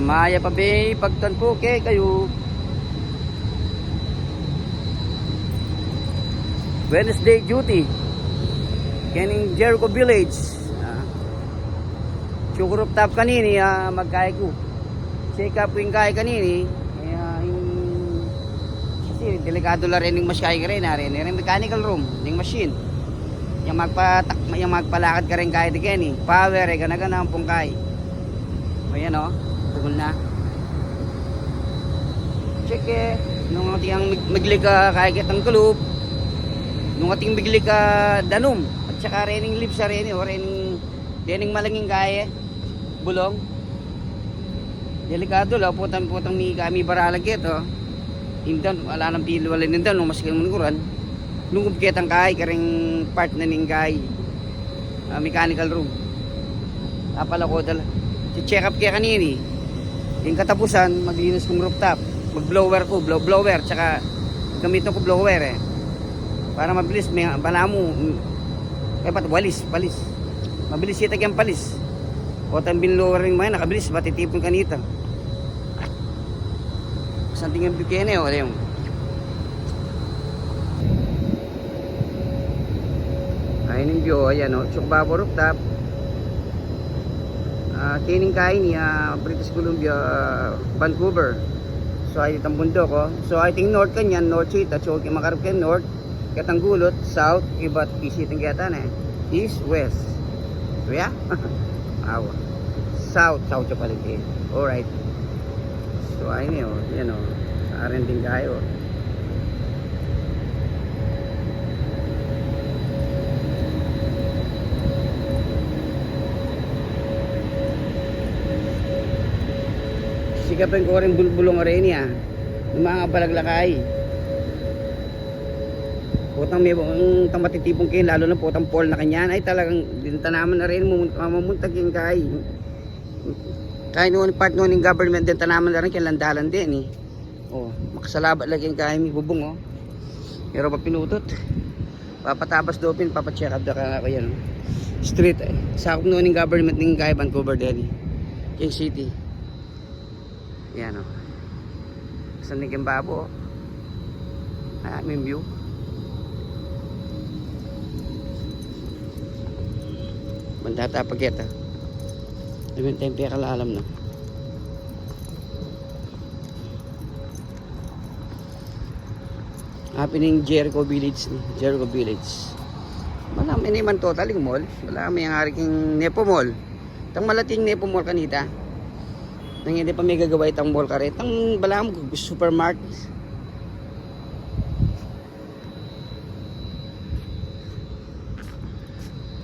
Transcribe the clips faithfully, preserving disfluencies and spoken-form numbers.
Mayap a pagtan pu kekayu. Wednesday duty. Keni Jericho Village. Ah. Chukurup tap kanini, ah, magkai ku. Check up ku ing kai kanini. Eh, ah, ing, kasi delikadu la rin ing masyai karin, ah, rin, rin mechanical room, ing machine. Yang magpatak-, yang magpalakad karin kai di keni. Power, eh, gana-gana, ampong kai. O, yan, o. Bungul na. Check e. Nung ating mig-, miglig a kaya kitang kulub. Nung ating miglig a danum. At saka rening lips a reni, o rening, rening malanging kaya. Bulong. Delikadu la, putang, putang mi kami baralag ito. Indan, ala nang pilwala nindan, nung mas kamunuran. Nung kumketang kai, karing part na ning kai. Ah, mechanical room. Apala ko dala. Che-check up ke kanini. Ing katapusan, maglinis kung rooftop. Mag-blower ko, blow-, blower, tsaka gamitan ko blower e. Para mabilis, may, balamu, mm, eh, ba't walis, palis. Mabilis ita kayang palis. O, tambin blower ring maya, nakabilis, ba't itipun kanita. Santing yang bukene, o, yung. Ay, ning view, ayan, o. Chukbabo rooftop. Ah, kening kai ni, ah, British Columbia, ah, Vancouver. So, ay itang bundok, o. So, I think north kanyan, north siya, at so, makarap kayo north, ketang gulut, south, ibat, east, itang keta na, e. East, west. So, yeah? Awa. South, south siya pala, e. Alright. So, ayun e, o. Yan, o. Sa arin din kayo. Sikapin ko rin bulbulong rin ya. Yung mga balaglakay. Putang may, ang tamatitipong kayo, lalo na putang fall na kanyan. Ay, talagang dintanaman na rin, mamun-, mamamuntag yung kay. Kaya noon, part noon yung government, dintanaman na rin, kaya landalan din e. O, makasalabat lagi yung kaya, may bubong, o. Pero pa pinutot. Papatabas do pin, papacheck up da ka, yan, o. Street, e. Sakup noon yung government ng kaya Vancouver din e. Yung city. Yan, o. Sa Nikimbabo, o. Ah, may view. Mandata pa kita. Ayun, tempe kalalam na. Happy ning Jericho Village ni, Jericho Village. Wala, may naman totaling mall. Wala, may ngari king Nepo Mall. Tang malating Nepo Mall kanita. Nang hindi pa may gagawa itang mall kare. Tang bala mo, supermart.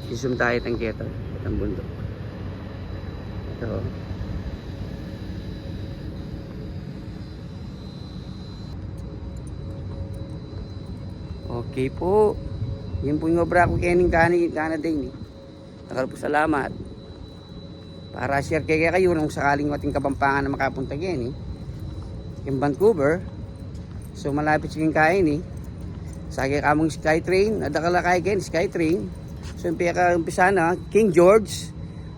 Isum tayo itang keto, itang bundok. Ito. Okay po. Yan po yung obra ko kening kani, kana din e. Dakal po salamat. Para share ke kekayu nung sakaling atin Kabampangan na makapunta keni, e. Yung Vancouver. So, malapit sa kaya ni. Sake kamung SkyTrain. Adakal a kaya keni, SkyTrain. So, yung peka umpisa na, King George.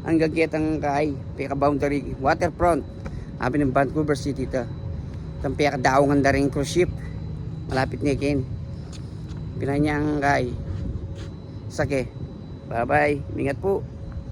Hanggang ketang kay, peka boundary, waterfront. Abi ng Vancouver City ta. Itang peka daungan da rin cruise ship. Malapit na keni. Pinanyang kay. Sake. Bye-bye. Ingat po.